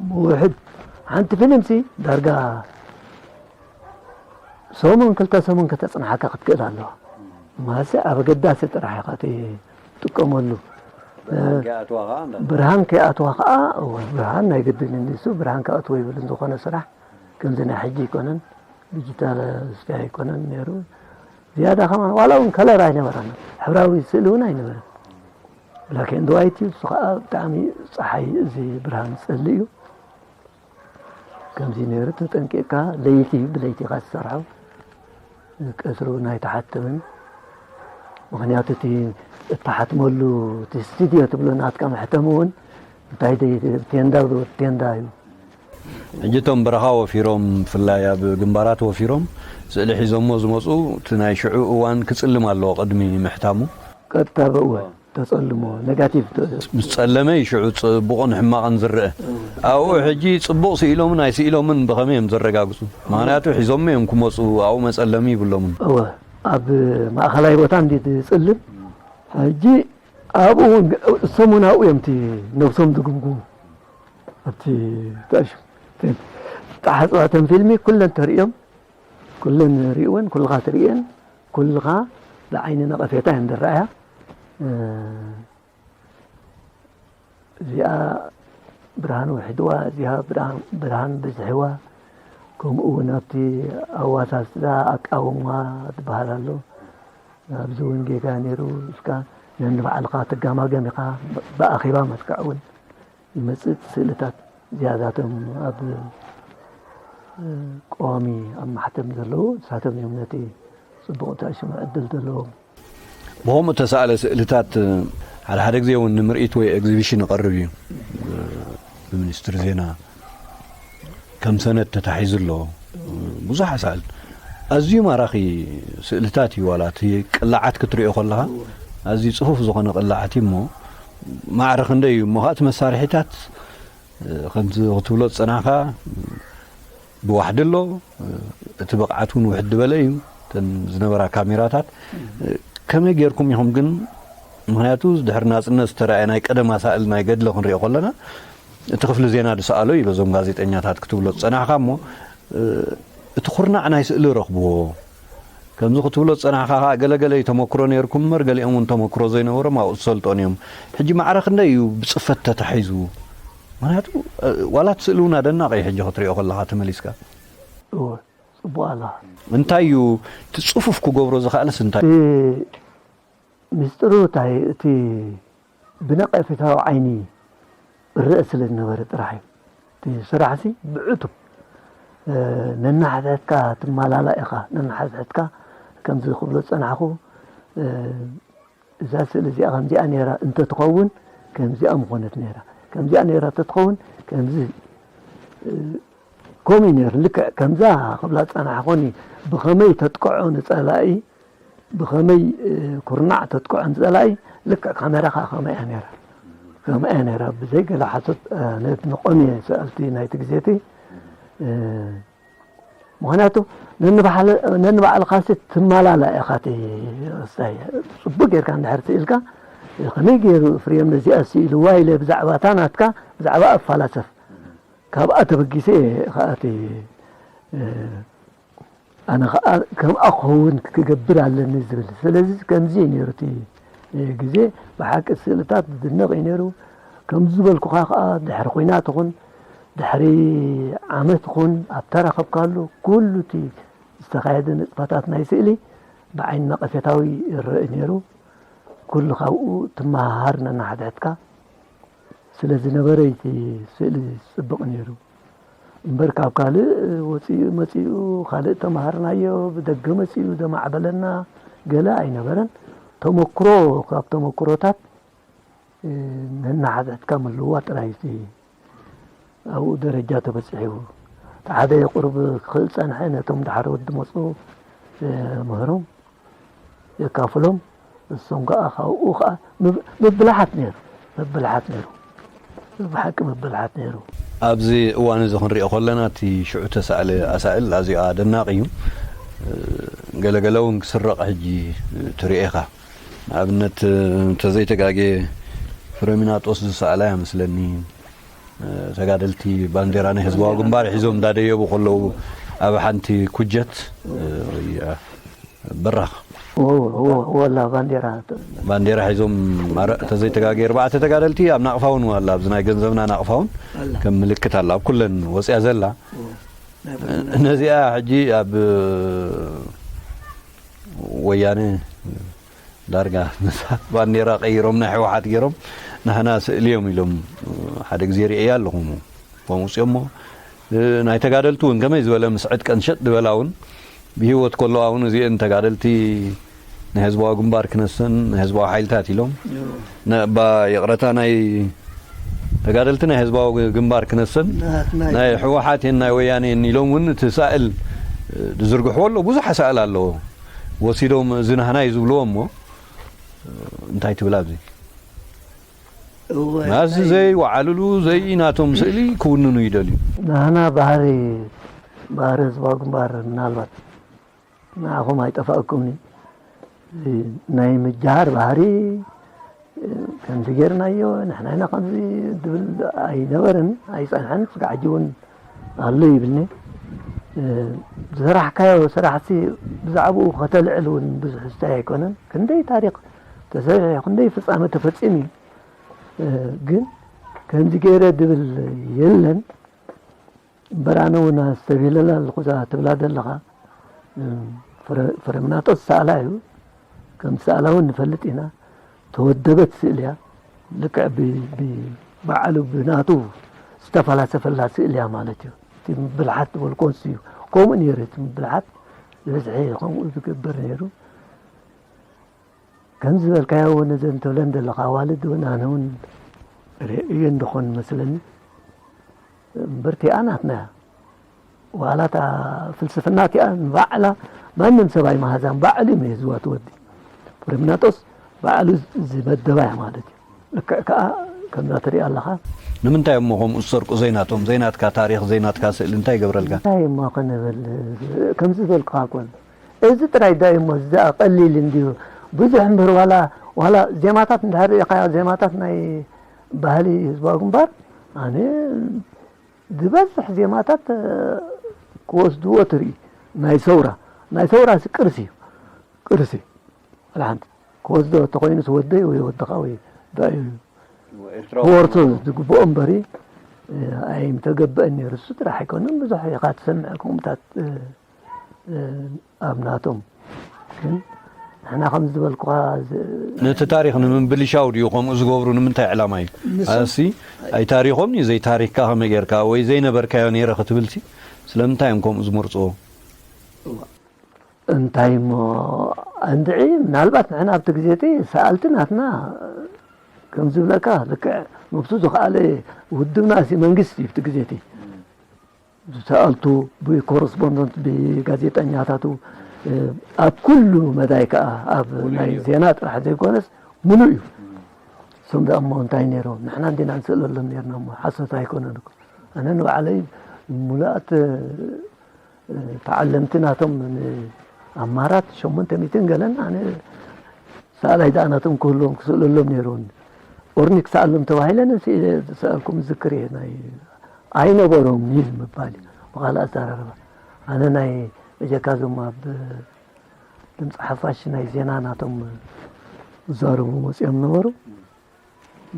ብውሕድ ሓንቲ ፊልምሲ ዳርጋ ሰሙን፣ ክልተ ሰሙን ከተጽንሓካ ክትክእል ኣለዋ። ማለትሲ ኣብ ኣገዳሲ ጥራሕ ኢኻ ትጥቀመሉ። ብርሃን ከይኣትዋ ኸኣ እንዳ- ብርሃን ከይኣትዋ ኸኣ፣ እወ፣ ብርሃን ናይ ግድን እዩ። ንሱ ብርሃን ከኣትዎ ይብልን ዝኾነ ስራሕ ከምዚ ናይ ሕጂ ኣይኮነን። ዲጂታል ስታይ ኣይኮነን ነይሩ። ዝያዳ ከማን ዋላ እውን ከለር ኣይነበረን። ሕብራዊ ስእሊ እውን ኣይነበረን። ብላክ ኤንድ ዋይት እዩ። እሱ ኸኣ ብጣዕሚ ጸሓይ እዚ ብርሃን ዝጸልእ እዩ። ከምዚ ነይሩ ተጠንቂቕካ ለይቲ ብለይቲ ኢኻ ትሰርሖ። ቀትሪ እውን ኣይተሓትምን። ምኽንያቱ እቲ እትሓትመሉ እቲ ስቱድዮ ትብሎ ናትካ መሕተሚ እውን እንታይ ደይ-፣ ቴንዳ ዶ ቴንዳ እዩ። ሕጂ እቶም በረኻ ወፊሮም፣ ብፍላይ ኣብ ግንባራት ወፊሮም ስእሊ ሒዞሞ ዝመጹ፣ እቲ ናይ ሽዑ እዋን ክጽልም ኣለዎ ቅድሚ ምሕታሙ። ቀጥታ ብእወ ተጸልሞ፣ ኔጋቲቭ ተ-፣ ምስ ጸለመ እዩ ሽዑ ጽቡቕን ሕማቕን ዝረአ። ኣብኡ ሕጂ ጽቡቕ ስኢሎምን ኣይስኢሎምን ብኸመይ እዮም ዘረጋግጹ? ምኽንያቱ ሒዞሞ እዮም ክመጹ፣ ኣብኡ መጸለሚ ይብሎምን። እወ፣ ኣብ ማእኸላይ ቦታ እንዲ ዝጽልም፣ ሕጂ ኣብኡ እውን እሶም እውን ኣብኡ እዮም እቲ ነብሶም ዝግምግሙ። ኣብቲ ተኣሽ-፣ ፊልም፣ ተሓጽባተን ፊልሚ ኩለን ተርእዮም፣ ኩለን ርእወን፣ ኩልኻ ትርእየን፣ ኩልኻ ብዓይኒ ነቐፌታ እየን ዝረኣያ። እ፣ እዚኣ ብርሃን ውሕድዋ፣ እዚኣ ብርሃን፣ ብርሃን ብዝሕዋ፣ ከምኡ እውን ኣብቲ ኣዋሳስዳ ኣቃውማ ዝበሃል ኣሎ። ኣብዚ እውን ጌጋ ነይሩ። እስካ ነንባዕልኻ ትጋማገም ኢኻ፣ ብኣኼባ መልክዕ እውን ይመጽእ። እቲ ስእልታት ዝያዳቶም ኣብ፣ እ፣ ቀዋሚ ኣብ ማሕተም ዘለዉ ንሳቶም እዮም ነቲ ጽቡቕ ተኣሽሙ ዕድል ዘለዎም። ብኸምኡ እተሳእለ ስእልታት፣ እ፣ ሓደ ሓደ ግዜ እውን ንምርኢት ወይ ኤግዚቢሽን ይቐርብ እዩ። እ፣ ብሚኒስትሪ ዜና ከም ሰነድ ተታሒዙ ኣሎ። ብዙሕ ኣሳእል ኣዝዩ ማራኺ ስእልታት እዩ። ዋላ እቲ ቅላዓት ክትሪኦ ከለኻ ኣዝዩ ጽፉፍ ዝኾነ ቅላዓት እዩ እሞ ማዕረ ክንደይ እዩ እሞ፣ ከኣ እቲ መሳርሒታት፣ እ፣ ከምዚ ክትብሎ ዝጸናሕካ ብዋሕዲ ኣሎ። እቲ ብቕዓት እውን ውሕድ ዝበለ እዩ። እተን ዝነበራ ካሜራታት፣ እ፣ ከመይ ጌርኩም ኢኹም ግን፣ ምኽንያቱ ድሕሪ ናጽነት ዝተራእየ ናይ ቀደም ኣሳእል ናይ ገድሊ ክንሪኦ ከለና፣ እቲ ክፍሊ ዜና ዝሰኣሎ እዩ በዞም ጋዜጠኛታት ክትብሎ ዝጸናሕካ እሞ፣ እ፣ እቲ ኩርናዕ ናይ ስእሊ ረኽብዎ። ከምዚ ክትብሎ ዝጸናሕካ ከኣ ገለገለ እዩ ተመክሮ ነይርኩም እምበር፣ ገሊኦም እውን ተመክሮ ዘይነበሮም ኣብኡ ዝሰልጠኑ እዮም። ሕጂ ማዕረ ክንደይ እዩ ብጽፈት ተታሒዙ? ምኽንያቱ፣ እ፣ ዋላ እቲ ስእሊ እውን ኣደናቒ እዩ ሕጂ ክትሪኦ ከለኻ ተመሊስካ። እወ፣ ጽቡቕ ኣላ። እንታይ እዩ እቲ ጽፉፍ ክገብሮ ዝኸኣለስ እንታይ? እቲ ምስጢሩ እንታይ፣ እቲ ብነቐፌታዊ ዓይኒ እረአ ስለ ዝነበረ ጥራሕ እዩ። እቲ ስራሕሲ ብዕቱብ፣ ነናሕትሕትካ ትመላላእ ኢኻ። ነናሕትሕትካ ከምዚ ክብሎ ዝጸናሕኩ፣ እዛ ስእሊ እዚኣ ከምዚኣ ነይራ እንተትኸውን ከምዚኣ ምኾነት ነይራ፣ ከምዚኣ ነይራ እንተትኸውን ከምዚ፣ ከምኡ እዩ ነይሩ። ልክዕ ከምዛ ክብላ ዝጸናሕኩኒ፣ ብኸመይ ተጥቅዖ ንጸላኢ፣ ብኸመይ ኩርናዕ ተጥቅዖ ንጸላኢ፣ ልክዕ ካሜራ ከኣ ከምኣ እያ ነይራ። ከምኣ እያ ነይራ። ብዘይ ገለ ሓሶት ነድንቖም እየ ሰኣልቲ ናይቲ ግዜ እቲ። ምኽንያቱ ነንባዕልኻሲ ትመላላእ ኢኻ። እቲ ርእስታይ ጽቡቕ ጌርካ እንድሕር ስኢልካ፣ ከመይ ገይሩ ፍሬም ነዚኣ ስኢልዋ ኢለ ብዛዕባ እታ ናትካ ብዛዕባ እፋላሰፍ፣ ካብኣ ተበጊሰ እየ ኸኣ እቲ ኣነ ኸኣ ከምኣ ክኸውን ክገብር ኣለኒ ዝብል። ስለዚ ከምዚ እዩ ነይሩ እቲ ግዜ። ብሓቂ ስእልታት ዝድነቕ እዩ ነይሩ። ከምዚ ዝበልኩኻ ኸኣ ድሕሪ ኲናት ይኹን ድሕሪ ዓመት ይኹን ኣብ ተረኸብካሉ ኩሉ እቲ ዝተኻየደ ንጥፈታት ናይ ስእሊ ብዓይኒ ነቐፌታዊ ይረአ ነይሩ። ኩሉ ካብኡ ትመሃሃር ነናሕድሕድካ። ስለ ዝነበረ እቲ ስእሊ ዝጽብቕ ነይሩ። እምበር ካብ ካልእ ወጺኡ መጺኡ ካልእ ተማሃርናዮ፣ ብደገ መጺኡ ዘማዕበለና ገለ ኣይነበረን። ተመክሮ፣ ካብ ተመክሮታት ነናሓትሕትካ ምልውዋጥ ጥራይ እቲ ኣብኡ ደረጃ ተበጺሑ። እቲ ሓደ ቁሩብ ክኽእል ጸንሐ፣ ነቶም ደሓር ወዲ መጹ የምህሮም፣ የካፍሎም። እሶም ከኣ ካብኡ ከኣ ምብ-፣ ምብልሓት ነይሩ፣ ምብልሓት ነይሩ፣ ብሓቂ ምብልሓት ነይሩ። ኣብዚ እዋን እዚ ክንሪኦ ከለና፣ እቲ ሽዑ ተሳእለ ኣሳእል ኣዚኣ ደናቂ እዩ። ገለገለ እውን ክስረቕ ሕጂ ትሪኦ ኢኻ። ንኣብነት፣ እንተዘይተጋጌ፣ ፍረሚናጦስ ዝሰኣላ እያ መስለኒ። ተጋደልቲ ባንዴራ ናይ ህዝባዊ ግንባር ሒዞም እንዳደየቡ ከለዉ፣ ኣብ ሓንቲ ኩጀት፣ ወይ በራኽ፣ እዎ፣ እዎ፣ እዎ፣ ኣላ ባንዴራ። ባንዴራ ሒዞም፣ ኣረ-፣ እንተዘይተጋጌ፣ ኣርባዕተ ተጋደልቲ ኣብ ናቕፋ እውን ኣላ፣ ኣብዚ ናይ ገንዘብና ናቕፋ እውን ኣላ። ከም ምልክት ኣላ፣ ኣብ ኩለን ወፅያ ዘላ። እዎ። ናይ ባንዴራ። ነዚኣ ሕጂ ኣብ ወያነ ዳርጋ ምስኣ ባንዴራ ቀይሮም ናይ ህወሓት ገይሮም፣ ናህና ስእሊ እዮም ኢሎም ሓደ ግዜ ርእየ ኣለኹ። ከምኡ ውፅኦሞ፣ እ፣ ናይ ተጋደልቲ እውን ከመይ ዝበለ ምስ ዕጥቀን ሸጥ ዝበላ እውን ብህይወት ከለዋ እውን እዚአን ተጋደልቲ ናይ ህዝባዊ ግንባር ክነሰን ናይ ህዝባዊ ሓይልታት ኢሎም፣ እዎ። ነ-፣ ባ-፣ ይቕረታ፣ ናይ ተጋደልቲ ናይ ህዝባዊ ግንባር ክነሰን ናትና ናይ እዩ። ህወሓት እየን ናይ ወያነ እየን ኢሎም እውን እቲ ሳእል፣ እ፣ ዝዝርግሕዎ ኣሎ። ብዙሕ ሳእል ኣለዎ። ወሲዶም እዚ ናህና እዩ ዝብልዎ እሞ፣ እ፣ እንታይ ትብል ኣብዚ? እወ፣ ናዚ እንታይ ዘይወዓልሉ፣ ዘይናቶም ስእሊ ክውንኑ ይደልዩ። ናህና ባህሪ፣ ባህሪ ህዝባዊ ግንባር ምናልባት ንዓኹም ኣይጠፋእኩምኒ። እዚ ናይ ምጅሃር ባህሪ፣ ከምዚ ጌርናዮ፣ ንሕና ኢና ከምዚ ዝብል ኣይነበረን፣ ኣይጸንሐን። ስጋዕ ሕጂ እውን ኣሎ ይብልኒ። ዝሰራሕካዮ ስራሕሲ ብዛዕባኡ ከተልዕል እውን ብዙሕ ዝታይ ኣይኮነን። ክንደይ ታሪኽ ተሰሪሑ፣ ክንደይ ፍጻመ ተፈጺሙ እዩ። እ፣ ግን ከምዚ ገይረ ድብል የለን። እምበር ኣነ እውን ኣስተብሂለላ ኣለኹ፣ እዛ ትብላ ዘለኻ፣ እ፣ ፍረ-፣ ፍረምናጦስ ሰኣላ እዩ። ከም ሰኣላ እውን ንፈልጥ ኢና። ተወደበት ስእሊ እያ። ልክዕ ብ-፣ ብ-፣ ባዕሉ ብናቱ ዝተፈላሰፈላ ስእሊ እያ ማለት እዩ። እቲ ምብልሓት ዝበልኮ ንሱ እዩ። ከምኡ ነይሩ እቲ ምብልሓት፣ ብብዝሒ ከምኡ ዝግበር ነይሩ። ከም ዝበልካዮ እውን እዘን ትብለን ዘለኻ ኣዋልድ እውን ኣነ እውን ርእየ እንድኾን መስለኒ። እምበር እቲኣ ናትና እያ። ዋላ እታ ፍልስፍና እቲኣ ንባዕላ ማንም ሰብ ኣይመሃዛን፣ ባዕሉ እዩ መሂዝዋ እቲ ወዲ። ፍሬምናጦስ ባዕሉ ዝመደባ እያ ማለት እዩ። ልክዕ ከኣ ከምዛ ትሪኣ ኣለኻ። ንምንታይ እሞ ከምኡ ዝሰርቁ ዘይናቶም፣ ዘይናትካ ታሪኽ፣ ዘይናትካ ስእሊ እንታይ ይገብረልካ? እንታይ እሞ ክንብል፣ ከምዚ ዝበልኩኻ እኮ፣ እዚ ጥራይ ዳይ እሞ፣ እዚ ደኣ ቀሊል እንድዩ። ብዙሕ እምበር ዋላ፣ ዋላ ዜማታት እንድሕር ርኢኻዮ፣ ዜማታት ናይ ባህሊ ህዝባዊ ግንባር፣ ኣነ ዝበዝሕ ዜማታት፣ እ፣ ክወስድዎ ትርኢ። ናይ ሰውራ፣ ናይ ሰውራስ ቅርሲ እዩ። ቅርሲ። ዋላ ሓንቲ። ክወስዶ እንተኾይኑስ ወደይ ወይ ወድኻ ወይ ዳዩ ክወርሶ ዝግብኦ እምበሪ፣ እ፣ ኣይምተገብአን ነይሩ። እሱ ጥራሕ ኣይኮነን፣ ብዙሕ ኢኻ ትሰምዕ ከምኡታት፣ እ፣ እ፣ ኣብ ናቶም። ግን ንሕና ከም ዝበልኩኻ ዝ-፣ ነቲ ታሪኽ ንምብልሻው ድዩ ከምኡ ዝገብሩ? ንምንታይ ዕላማ እዩ? ንሶም ኣሲ፣ ኣይ ታሪኾም እዩ፣ ዘይታሪኽካ ከመይ ጌርካ ወይ ዘይነበርካዮ ነይረ ክትብልሲ፣ ስለምንታይ እዮም ከምኡ ዝመርጽዎ? እንታይ እሞ እንድዒ፣ ምናልባት ንሕና ኣብቲ ግዜ እቲ ሰኣልቲ ናትና ከም ዝብለካ ልክዕ መብቱ ዝኸኣለ ውድብና ሲ መንግስቲ እዩ። ኣብቲ ግዜ እቲ ብሰኣልቱ፣ ብኮረስፖንደንት፣ ብጋዜጠኛታቱ፣ ኣብ ኩሉ መዳይ ከዓ ኣብ ናይ ዜና ጥራሕ ዘይኮነስ ሙሉእ እዩ። እሶም ደኣ እሞ እንታይ ነይሮም? ንሕና እንዲና ንስእለሎም ነርና እሞ ሓሶት ኣይኮነን እኮ። ኣነ ንባዕለይ ሙሉኣት ተዓለምቲ ናቶም ኣማራት ሸሞንተ ሚእትን ገለን ኣነ ሰኣላይ ደኣ ናቶም ክህልዎም ክስእለሎም ነይርዎኒ። ኦርኒ ክሰኣሎም ተባሂለ ነስኢለ ዝሰኣልኩም ዝክር እየ። ናይ ኣይነበሮም ይል ምባል እዩ ብኻልእ ኣዘራርባ። ኣነ ናይ በጀካ ዞም ኣብ ድምፂ ሓፋሽ ናይ ዜና ናቶም ዝዛረቡ መፅኦም ነበሩ።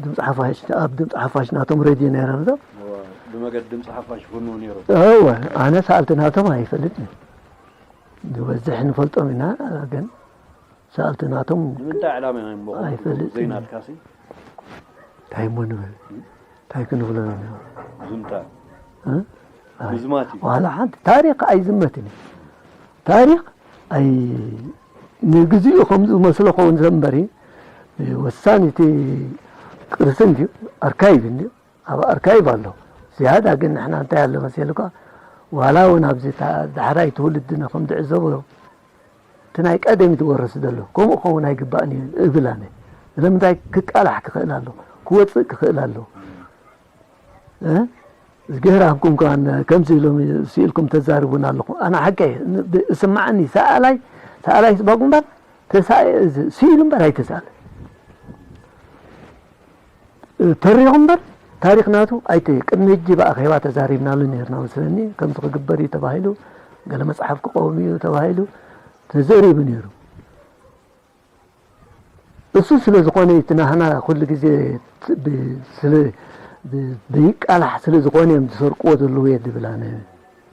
ድምፂ ሓፋሽ ኣብ ድምፂ ሓፋሽ ናቶም ሬድዮ ነይረ ዶ ብመገድ ድምፂ ሓፋሽ ይፍኑ ነይሮም። እወ ኣነ ሰኣልቲ ናቶም ኣይፈልጥን። ዝበዝሕ ንፈልጦም ኢና ግን ሰኣልቲ ናቶም ንምንታይ ዕላማ እዮም እሞ ኣይፈልጥን። ዘይናትካሲ? እንታይ እሞ ንብል እንታይ ክንብሎ ኢና? ዝምታ እ? ምዝማት እዩ። ዋላ ሓንቲ ታሪክ ኣይዝመትን እዩ። ታሪክ ኣይ ንግዚኡ ከም ዝመስሎ ከውን ዘንበሪ ወሳኒ እቲ ቅርሲ እንድዩ ኣርካይቭ እንድዩ ኣብ ኣርካይቭ ኣሎ። ዝያዳ ግን ንሕና እንታይ ኣሎ መሲልካ ዋላ እውን ኣብዚ ታ- ዳሕራይ ትውልድና ከም ዝዕዘቦ እቲ ናይ ቀደም እዩ ዝወረስ ዘሎ። ከምኡ ክኸውን ኣይግባእን እዩ እብል ኣነ። ስለምንታይ ክቃላሕ ክኽእል ኣሎ፣ ክወፅእ ክኽእል ኣሎ። እ? እዝግሄር ሃብኩም ከማን ከምዚ ኢሎም ስኢልኩም ተዛርቡና ኣለኹም። ኣነ ሓቀይ እስማዓኒ ሰኣላይ ሰኣላይ ስባጉ እምበር ተሳኤ እዚ ስኢሉ እምበር ኣይተሳለ ተሪኹ እምበር ታሪኽ ናቱ ኣይተ ቅድሚ ሕጂ ብኣኼባ ተዛሪብናሉ ነርና መስለኒ ከምዚ ክግበር እዩ ተባሂሉ ገለ መፅሓፍ ክቐውም እዩ ተባሂሉ ተዘሪቡ ነይሩ። እሱ ስለ ዝኾነ እቲ ናህና ኩሉ ግዜ ብ- ስለ ብ- ብይቃላሕ ስለ ዝኾነ እዮም ዝሰርቅዎ ዘለዉ እየ ዝብል ኣነ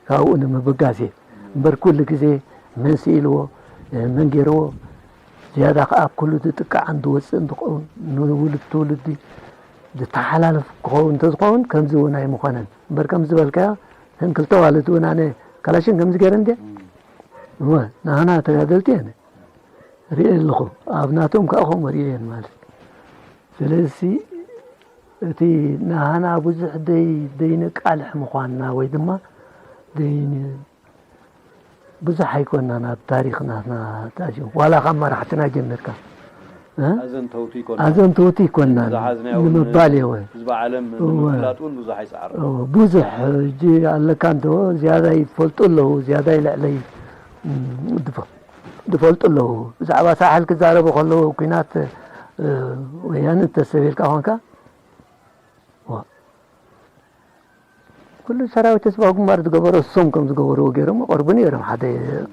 ካብኡ ንምብጋስ እየ እምበር ኩሉ ግዜ መን ስኢልዎ መን ገይርዎ ዝያዳ ከዓ ኣብ ኩሉ ዝጥቃዕ እንትወፅእ እንትኸውን ንውሉድ ትውልዲ ዝተሓላለፍ ክኸውን እንተዝኸውን ከምዚ እውን ኣይምኾነን እምበር ከም ዝበልካዮ እተን ክልተ ዋልት እውን ኣነ ካላሽን ከምዚ ገይረ እንድየ እወ ናህና ተጋደልቲ እየን ርእየ ኣለኹ ኣብ ናቶም ከዓ ከምኡ ርእየን ማለት ስለዚ እቲ ናህና ብዙሕ ደይ ደይነቃልሕ ምዃንና ወይ ድማ ደይ ብዙሕ ኣይኮናን ኣብ ታሪኽ ናትና ተኣትዮም ዋላ ካብ መራሕትና ጀሚርካ እ? ኣዘንተውቲ ይኮና ኣዘንተውቲ ይኮናን ዝሓዝናዮ እውን ንምባል እየ ወይ ህዝቢ ዓለም እወ። ንምፍላጥ እውን ብዙሕ ኣይፀዓር እወ፣ ብዙሕ ሕጂ ኣለካ እንተ ዝያዳ ይፈልጡ ኣለዉ ዝያዳ ይልዕለይ እም፣ ዝፈ- ዝፈልጡ ኣለዉ ብዛዕባ ሳሕል ክዛረቡ ከለዉ ኩናት እ፣ ወያነ ተሰቢልካ ኮንካ ዋ፣ ኩሉ ሰራዊት ህዝባዊ ግንባር ዝገበሮ እሶም ከም ዝገበርዎ ገይሮም ይቐርቡ ነይሮም ሓደ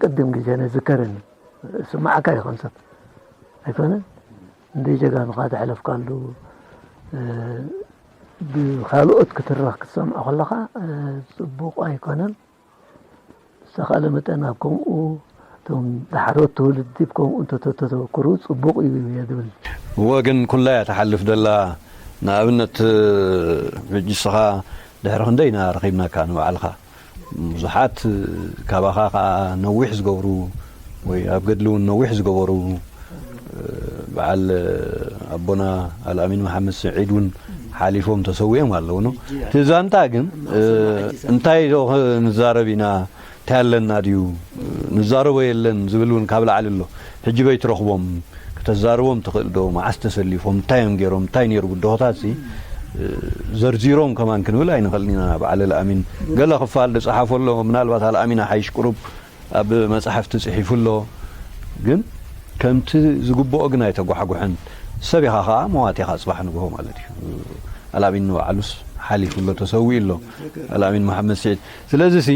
ቅድም ግዜ ነዝከረኒ ስማዓካ ይኾን ሰብ ኣይኮነን እንደ ጀጋኑኻ ዘሕለፍካሉ እ፣ ብካልኦት ክትረኽ ክትሰምዖ ከለኻ እ፣ ፅቡቕ ኣይኮነን ዝተኻእለ መጠን ኣብ ከምኡ እቶም ዳሕሮት ትውልዲ ብከምኡ እንተተተዘክሩ ፅቡቕ እዩ እየ ዝብል እወ ግን ኩላ እያ ትሓልፍ ደላ ንኣብነት ሕጂ ስኻ ድሕሪ ክንደይና ረኺብናካ ንባዕልኻ ብዙሓት ካባኻ ከዓ ነዊሕ ዝገብሩ ወይ ኣብ ገድሊ እውን ነዊሕ ዝገበሩ በዓል ኣቦና ኣልኣሚን መሓመድ ስዒድ እውን ሓሊፎም ተሰዊኦም ኣለዉ ነው እቲ ዛንታ ግን እንታይ ዶ ንዛረብ ኢና እንታይ ኣለና ድዩ ንዛረቦ የለን ዝብል እውን ካብ ላዕሊ ኣሎ ሕጂ በይትረኽቦም ከተዛርቦም ትኽእል ዶ መዓስ ተሰሊፎም እንታይ እዮም ገይሮም እንታይ ነይሩ ብድሆታት ሲ ዘርዚሮም ከማን ክንብል ኣይንኽእልን ኢና በዓል ኣልኣሚን ገለ ክፋል ዝፀሓፎ ኣሎ ምናልባት ኣልኣሚን ሓይሽ ቅሩብ ኣብ መፅሓፍቲ ፅሒፉ ኣሎ ግን ከምቲ ዝግብኦ ግን ኣይተጓሕጉሐን ሰብ ኢኻ ከዓ መዋት ኢኻ ፅባሕ ንግሆ ማለት እዩ ኣልኣሚን ንባዕሉስ ሓሊፉ ኣሎ ተሰዊኡ ኣሎ ኣልኣሚን መሓመድ ስዒድ ስለዚ ሲ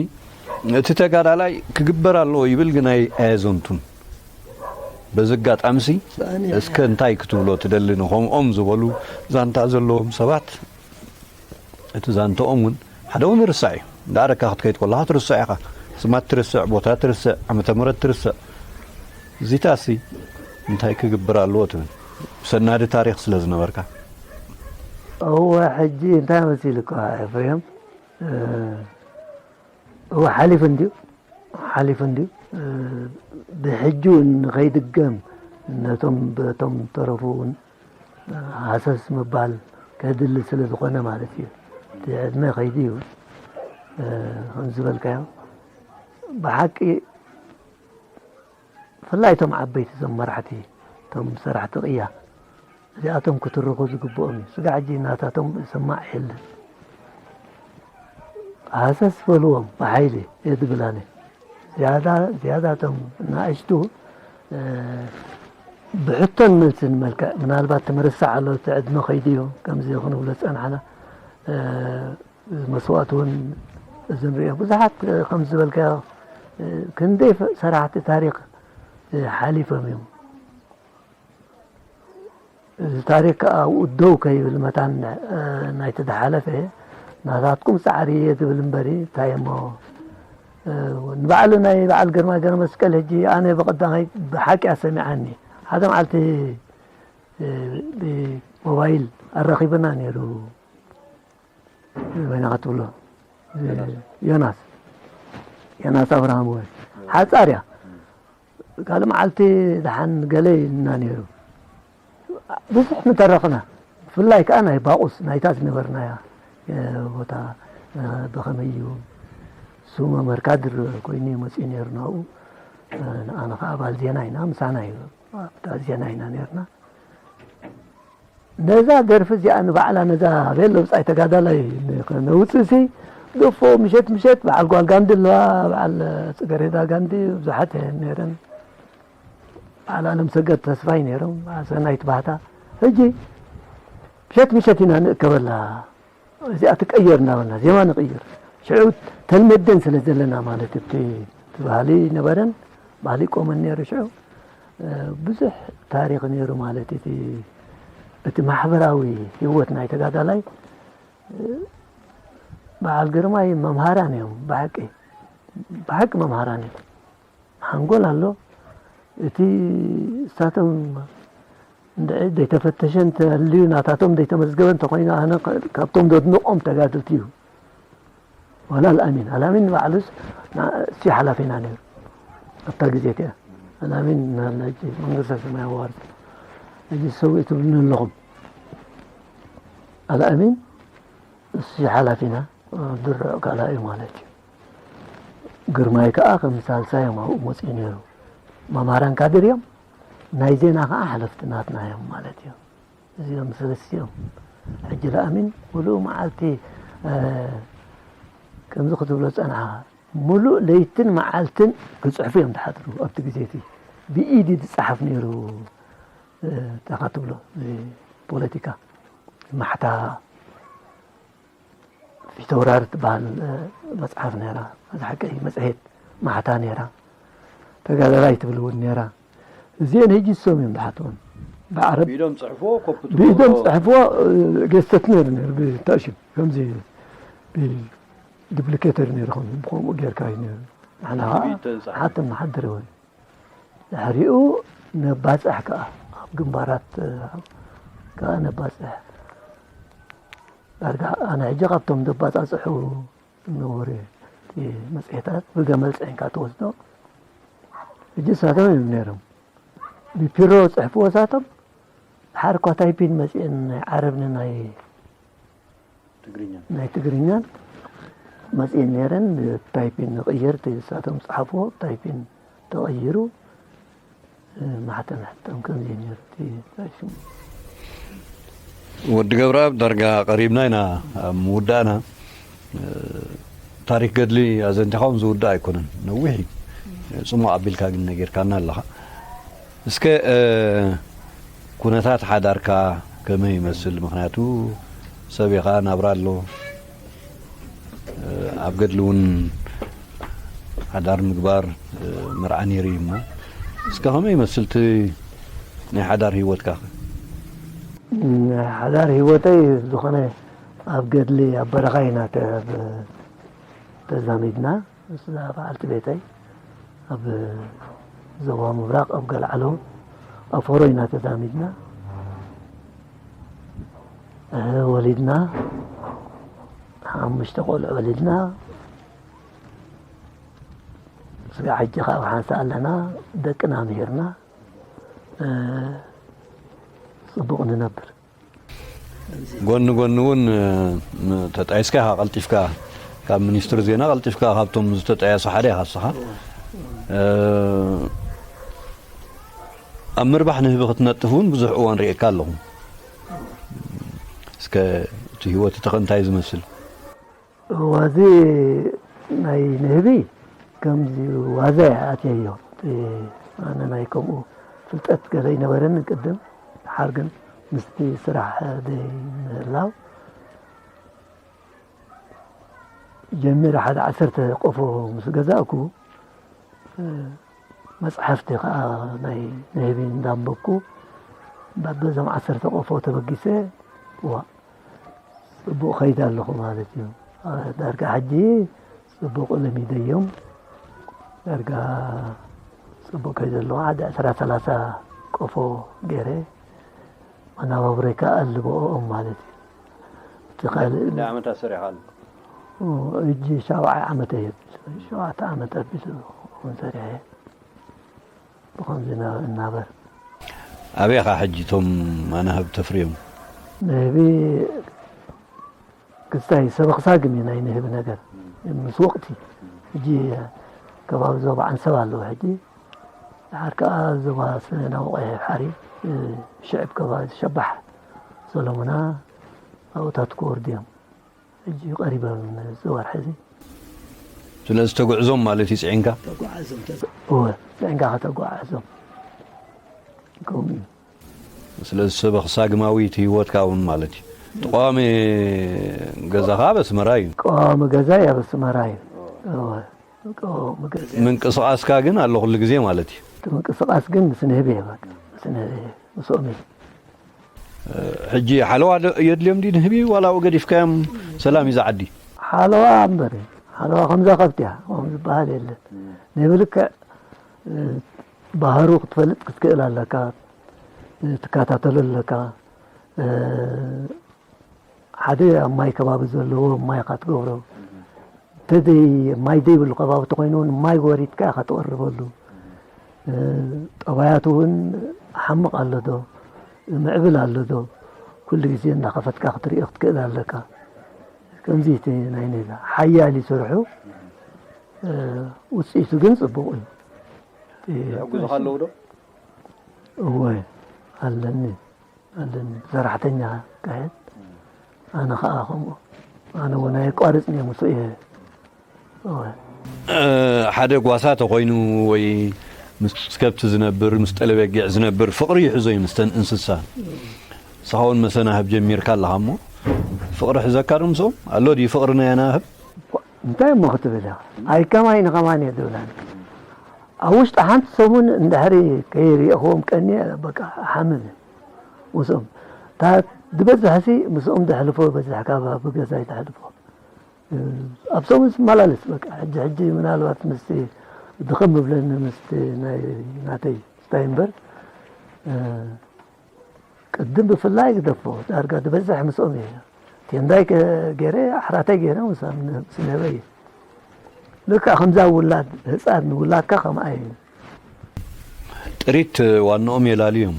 እቲ ተጋዳላይ ክግበር ኣለዎ ይብል ግን ኣይ- ኣየዘንቱን በዚ ኣጋጣሚ ሲ እስከ እንታይ ክትብሎ ትደሊ ንኸምኦም ዝበሉ ዛንታ ዘለዎም ሰባት እቲ ዛንተኦም እውን ሓደ እውን ይርሳዕ እዩ እንዳረካ ክትከይድ ከለካ ትርሳዕ ኢኻ ስማት ትርስዕ ቦታ ትርስዕ ዓመተ ምረት ትርስዕ እዚታሲ እንታይ ክግብር ኣለዎ ትብል ሰናዲ ታሪክ ስለ ዝነበርካ እወ ሕጂ እንታይ መሲልካ ኤፍሬም እ፣ እወ፣ ሓሊፉ እንድዩ፣ ሓሊፉ እንድዩ። እ፣ ብሕጂ እውን ንኸይድገም ነቶም፣ በቶም ተረፉ እውን ሃሰስ ምባል ከድሊ ስለ ዝኾነ ማለት እዩ። እቲ ዕድመ ከይዱ እዩ፣ እ፣ ከም ዝበልካዮ ብሓቂ ብፍላይ እቶም ዓበይቲ፣ እቶም መራሕቲ፣ እቶም ሰራሕቲ ቅያ፣ እዚኣቶም ክትርኹ ዝግብኦም እዩ። ስጋዕ ሕጂ ናታቶም ዝስማዕ የለን። ሃሰስ በልዎም ብሓይሊ እየ ዝብል ኣነ። ዝያዳ፣ ዝያዳ እቶም ንኣሽቱ፣ እ፣ ብሕቶን መልስን መልክዕ፣ ምናልባት ትምርሳዕ ኣሎ፣ እቲ ዕድመ ከይዱ እዩ፣ ከምዚ ክንብሎ ዝጸናሕና፣ እ፣ መስዋእቲ እውን እዚ ንሪኦ። ብዙሓት፣ እ፣ ከም ዝበልካዮ፣ እ፣ ክንደይ ፈ-፣ ሰራሕቲ ታሪኽ፣ እ፣ ሓሊፎም እዮም። እዚ ታሪኽ ከኣ ኣብኡ ደው ከይብል መታን፣ እ፣ ናይቲ ዝሓለፈ ናታትኩም ጻዕሪ እየ ዝብል እምበሪ፣ እንታይ እሞ፣ እ፣ ንባዕሉ ናይ በዓል ግርማ ገብረመስቀል ሕጂ ኣነ ብቐዳማይ ብሓቂ ኣሰሚዓኒ። ሓደ መዓልቲ፣ እ፣ ብሞባይል ኣራኺብና ነይሩ። በይንኻ ትብሎ። ዮናስ። ዮናስ። ዮናስ ኣብርሃም ወይ። ሓጻር እያ። ካልእ መዓልቲ ደሓን ገለ ኢልና ነይሩ። ብዙሕ ምተረኽና። ብፍላይ ከኣ ናይ ባቑስ፣ ናይታ ዝነበርናያ፣ እ፣ ቦታ፣ እ፣ ብኸመይ እዩ? እሱ መምህር ካድር ኮይኑ እዩ መጺኡ ነይሩ ናብኡ። እ፣ ንኣና ከኣ ኣባል ዜና ኢና፣ ምሳና እዩ። ኣብታ ዜና ኢና ነይርና። ነዛ ደርፊ እዚኣ ንባዕላ፣ ነዛ ቤሎ ብጻይ ተጋዳላይ ን-፣ ነውጽእሲ፣ ገፎ ምሸት ምሸት በዓል ጓል ጋንዲ ኣለዋ፣ በዓል ጽገሬዳ ጋንዲ ብዙሓት እየን ነይረን። በዓል ኣለም ሰገድ ተስፋይ ነይሮም፣ በዓል ሰናይት ባህታ። ሕጂ ምሸት ምሸት ኢና ንእከበላ። እዚኣ ትቀየር እናበልና ዜማ ንቕይር። ሽዑ ተልመደን ስለ ዘለና ማለት እቲ፣ እቲ ባህሊ ነበረን፣ ባህሊ ቆመን ነይሩ ሽዑ። እ፣ ብዙሕ ታሪኽ ነይሩ ማለት እቲ፣ እቲ ማሕበራዊ ህይወት ናይ ተጋዳላይ፣ እ፣ በዓል ግርማይ መምሃራን እዮም ብሓቂ፣ ብሓቂ መምሃራን እዮም። ሓንጎል ኣሎ። እቲ እሳቶም እንድዒ ዘይተፈተሸ እንተልዩ፣ ናታቶም ዘይተመዝገበ እንተኾይኑ፣ ኣነ ከ-፣ ካብቶም ዘድንቖም ተጋደልቲ እዩ። ዋላ ኣልኣሚን፣ ኣልኣሚን ባዕሉስ ና-፣ እሱ ሓላፊና ነይሩ ኣብታ ግዜ እቲኣ። ኣልኣሚን ናለ ሕጂ መንግስተ ሰማይ ኣዋርድ። ሕጂ ሰው ትብሉኒ ኣለኹም። ኣልኣሚን እሱ ሓላፊና፣ ድርዕ ካልኣይ ማለት እዩ። ግርማይ ከኣ ከም ሳልሳይ እዮም ኣብኡ መጺኡ ነይሩ። መምሃራን ካድር እዮም። ናይ ዜና ከኣ ሓለፍቲ ናትና እዮም ማለት እዩ። እዚኦም ሰለስቲኦም። ሕጂ ለኣሚን ምሉእ መዓልቲ፣ እ፣ ከምዚ ክትብሎ ጸንሓ፣ ምሉእ ለይትን መዓልትን ክጽሕፉ እዮም ዝሓድሩ። ኣብቲ ግዜ እቲ ብኢድ እዩ ዝጸሓፍ ነይሩ። እ፣ እንታይ ትብሎ፣ እዚ ፖለቲካ፣ ማሕታ፣ ፊተውራሪ ትበሃል፣ እ፣ መጽሓፍ ነይራ። እዚ ሓቂ መጽሔት ማሕታ ነይራ። ተጋዳላይ ትብል እውን ነይራ። እዚአን ሕጂ እሶም እዮም ዝሓትወን። ብዓረብ ብኢዶም ጽሕፍዎ፣ ኮፒ ብኢዶም ትገብርዎ። ጽሕፍዎ፣ እ፣ ገዝተት ነይሩ ነይሩ፣ ብታእሽም ከምዚ ብዱፕሊኬተር ነይሩ፣ ከም ከምኡ ጌርካ እዩ ነይሩ። ንሕና ከዓ ብኢድ ተጻሕፈ። ሓተም ንሓድር እውን። ድሕሪኡ ነባጽሕ ከዓ፣ ኣብ ግንባራት፣ እ፣ ከዓ ነባጽሕ። ዳርጋ ኣነ ሕጂ ካብቶም ዘባጻጽሑ ነበሩ፣ እቲ መጽሔታት ብገመል ጽዒንካ ትወስዶ። ሕጂ ንሳቶም እዮም ነይሮም። ብፒሮ ጽሕፍዎ ንሳቶም። ድሓር እኳ ታይፒን መጺኤን፣ ናይ ዓረብን ናይ ትግርኛን። ናይ ትግርኛን መጺኤን ነይረን። ታይፒን ንቕይር፣ እቲ ንሳቶም ዝጸሓፍዎ ታይፒን ተቐይሩ፣ ማሕተም ሕተም ከምዚ ነይሩ እቲ ሽሙ። ወዲ ገብረኣብ፣ ዳርጋ ቀሪብና ኢና ኣብ ምውዳእና። ታሪክ ገድሊ ኣዘንቲኻ እውን ዝውዳእ ኣይኮነን፣ ነዊሕ እዩ። ጽሙቕ ኣቢልካ ግን ነጊርካና ኣለኻ። እስከ፣ እ፣ ኩነታት ሓዳርካ ከመይ ይመስል? ምኽንያቱ ሰብ ኢኻ፣ ናብራ ኣሎ። እ፣ ኣብ ገድሊ እውን ሓዳር ምግባር፣ እ፣ መርዓ ነይሩ እዩ እሞ፣ እስከ ከመይ ይመስል እቲ ናይ ሓዳር ህይወትካ? ናይ ሓዳር ህይወተይ ዝኾነ ኣብ ገድሊ ኣብ በረኻ ኢና ተ-፣ ተዛሚድና። ምስዛ በዓልቲ ቤተይ ኣብ ዞባ ምብራቕ ኣብ ገልዓሎ ኣብ ፈሮ ኢና ተዛሚድና። እ፣ ወሊድና፣ ሓሙሽተ ቆልዑ ወሊድና። ሕጂ ከዓ ሓንሳ ኣለና፣ ደቅና ምሂርና፣ እ፣ ጽቡቕ ንነብር። ጎኒ ጎኒ እውን፣ እ፣ ም-፣ ተጣይስካ ኢኻ ቀልጢፍካ፣ ካብ ሚኒስትሪ ዜና ቀልጢፍካ ካብቶም ዝተጣየሱ ሓደ ኢኻ ንስኻ። እ፣ ኣብ ምርባሕ ንህቢ ክትነጥፍ እውን ብዙሕ እዋን ርእየካ ኣለኹ። እስከ እቲ ህይወት እቲ ከ እንታይ ዝመስል? እዋዚ ናይ ንህቢ ከምዚ ዋዛ እየ ኣትየዮ። እቲ ኣነ ናይ ከምኡ ፍልጠት ገለ ኣይነበረኒ ቅድም። ድሓር ግን ምስቲ ስራሕ ዘይምህላው ጀሚረ ሓደ ዓሰርተ ቆፎ ምስ ገዛእኩ፣ እ፣ መጽሓፍቲ ኸኣ ናይ ንህቢ እንዳንበብኩ፣ በዞም ዓሰርተ ቆፎ ተበጊሰ፣ ዋ፣ ጽቡቕ ከይደ ኣለኹ ማለት እዩ። እ፣ ዳርጋ ሕጂ ጽቡቕ ለሚደዮም። ዳርጋ ጽቡቕ ከይደ ኣለኹ። ሓደ ዕስራ ሰላሳ ቆፎ ገይረ፣ መናባብሮይ ከኣ ኣልብኦም ማለት እዩ። እቲ ካልእ ክንደይ ዓመታት ሰሪሕካሉ? ኦ፣ ሕጂ ሻብዓይ ዓመት እየ። ሸውዓተ ዓመት ኣቢሉ እውን ሰሪሐ። ብኸምዚ ና-፣ እናበር። ኣበይ ኢኻ ሕጂ እቶም ኣናህብ ተፍርዮም? ንህቢ ክስታይ ሰበኽ ሳግም እዩ ናይ ንህቢ ነገር። ምስ ወቕቲ ሕጂ ከባቢ ዞባ ዓንሰባ ኣለዉ። ሕጂ ድሓር ከኣ ዞባ ሰሜናዊ ቀይሕ ባሕሪ፣ እ፣ ሽዕብ ከባቢ ሸባሕ ሰሎሙና ኣብኡታት ክወርዱ እዮም። ሕጂ ቀሪቦም እዚ ወርሒ እዚ። ስለዚ ተጉዕዞም ማለት እዩ ጽዒንካ? ተጓዓዞም፣ ተዘ-፣ እወ፣ ጽዒንካ ከተጓዓዞም። ከምኡ እዩ። ስለዚ ሰበኽ ሳግማዊ እቲ ህይወትካ እውን ማለት እዩ። እቲ ቀዋሚ ገዛኻ ኣብ ኣስመራ እዩ። ቀዋሚ ገዛይ ኣብ ኣስመራ እዩ። እወ፣ ቀዋሚ ገዛ። ምንቅስቓስካ ግን ኣሎ ኩሉ ግዜ ማለት እዩ። እቲ ምንቅስቓስ ግን ምስ ንህቢ እየ፣ በቃ፣ ምስ ንህቢ እየ፣ ምስኦም እየ። ሕጂ ሓለዋ ዶ የድልዮም ድዩ ንህቢ፣ ዋላ ኣብኡ ገዲፍካዮም ሰላም እዩ ዝዓዲ? ሓለዋ እምበር፣ ሓለዋ ከምዛ ከብቲ እያ፣ ከምኡ ዝበሃል የለን። ንህቢ ልክዕ፣ እ፣ ባህሩ ክትፈልጥ ክትክእል ኣለካ፣ እ፣ ትከታተሎ ኣለካ። እ፣ ሓደ ኣብ ማይ ከባቢ ዘለዎ ማይ ኢኻ ትገብሮ። እንተዘይ፣ ማይ ዘይብሉ ከባቢ ተኾይኑ እውን ማይ ወሪድካ ኢኻ ትቐርበሉ። እ፣ ጠባያቱ እውን ሓምቕ ኣሎ ዶ፣ ምዕብል ኣሎ ዶ፣ ኩሉ ግዜ እናኸፈትካ ክትርእዮ ክትክእል ኣለካ። ከምዚ እቲ ናይ ኔዛ ሓያል ይሰርሑ፣ እ፣ ውፅኢቱ ግን ፅቡቕ እዩ። እቲ የሕግዙኻ ኣለዉ ዶ? እወ፣ ኣለኒ። ኣለኒ፣ ሰራሕተኛ ካህን። ኣነ ኸኣ ከምኡ። ኣነ እውን ኣየቋርጽን እየ፣ ምስኡ እየ። እወ። እ፣ ሓደ ጓሳ ተኾይኑ ወይ ምስ ከብቲ ዝነብር፣ ምስ ጠለበጊዕ ዝነብር ፍቕሪ ይሕዞ እዩ ምስተን እንስሳ። ንስኻ እውን መሰናህብ ጀሚርካ ኣለኻ እሞ፣ ፍቕሪ ሕዘካ ዶ ምስኦም? ኣሎ ድዩ ፍቕሪ ናይ ኣናህብ? እንታይ እሞ ክትብል ኢኻ? ኣይ ከማይ ንኸማን እየ ዝብላኒ። ኣብ ውሽጢ ሓንቲ ሰሙን እንድሕሪ ከይርእኹዎም ቀንየ፣ በቃ፣ እሓምም እየ ምስኦም። እታ ዝበዝሕሲ ምስኦም ዘሕልፎ ይበዝሕ፣ ካብ ኣብ ገዛይ ዘሕልፎ። ኣብ ሰሙን ስመላለስ፣ በቃ፣ ሕጂ፣ ሕጂ ምናልባት ምስቲ ድኽም እብለኒ ምስቲ ናይ ናተይ ስታይ እምበር፣ ቅድም ብፍላይ ግደፎ፣ ዳርጋ ዝበዝሕ ምስኦም እየ። ቴንዳይ ከ-፣ ገይረ፣ ኣሕራተይ ገይረ፣ ምስ፣ ምስ ንህበይ እየ። ልክዕ ከምዛ ውላድ፣ ህፃን ውላድካ ከምኣ እዩ። ጥሪት ዋንኦም የላልዩ እዮም።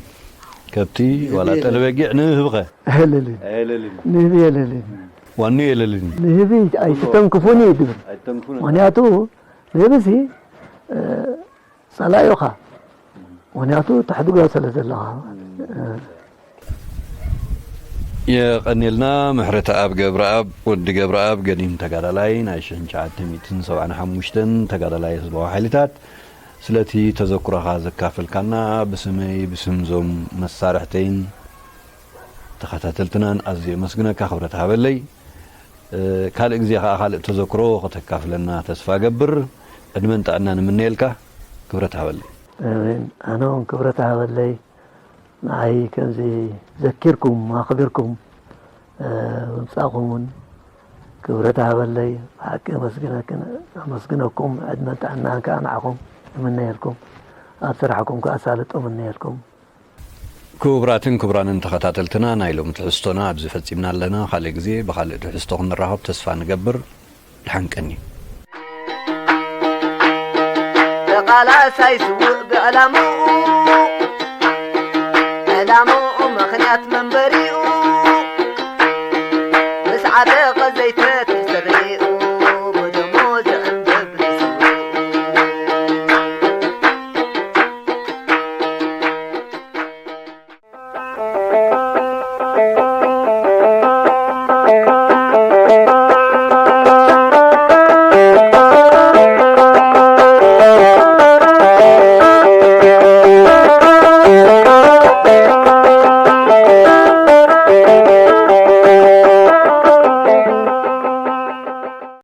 ከብቲ ዋላ ንህቢ ጠለበጊዕ ንህብኸ? የለልን። ኣየለልን። ንህቢ የለልን። ዋኑ የለልን። ንህቢ ኣይትተንክፉኒ እዩ ዝብል። ኣይትተንክፉኒ። ምኽንያቱ ንህቢሲ፣ እ፣ ጸላኢኻ። ምኽንያቱ ተሕድጎ ስለ ዘለኻ። የቐንየልና። ምሕረተኣብ ገብረኣብ፣ ወዲ ገብረኣብ፣ ገዲም ተጋዳላይ ናይ ሽሕን ትሽዓተ ሚእትን ሰብዓን ሓሙሽተን ተጋዳላይ ህዝባዊ ሓይልታት፣ ስለቲ ተዘክሮኻ ዘካፈልካና ብስመይ ብስም ዞም መሳርሕተይን ተኸታተልትናን ኣዝየ የመስግነካ፣ ክብረት ሃበለይ። እ፣ ካልእ ግዜ ኸኣ ካልእ ተዘክሮ ከተካፍለና ተስፋ እገብር። ዕድመን ጥዕናን እምነየልካ። ክብረት ሃበለይ። ኣሜን። ኣነ እውን ክብረት ሃበለይ። ንዓይ ከምዚ ዘኪርኩም ኣኽቢርኩም፣ እ፣ ምምጻእኹም እውን ክብረት ሃበለይ። ብሓቂ ኣመስግነክን-፣ ኣመስግነኩም። ዕድመን ጥዕናን ከኣ ንዓኹም እምነየልኩም። ኣብ ስራሕኩም ከኣ ኣሳልጦ እምነየልኩም። ክቡራትን ክቡራንን ተኸታተልትና፣ ናይ ሎሚ ትሕዝቶና ኣብዚ ፈጺምና ኣለና። ካልእ ግዜ ብኻልእ ትሕዝቶ ክንራኸብ ተስፋ ንገብር። ደሓን ቀንዩ። ተቓላሳይ ስውእ ብዕላምኡ፣ ዕላምኡ ምኽንያት መንበሪኡ፣ ምስ ዓተቐ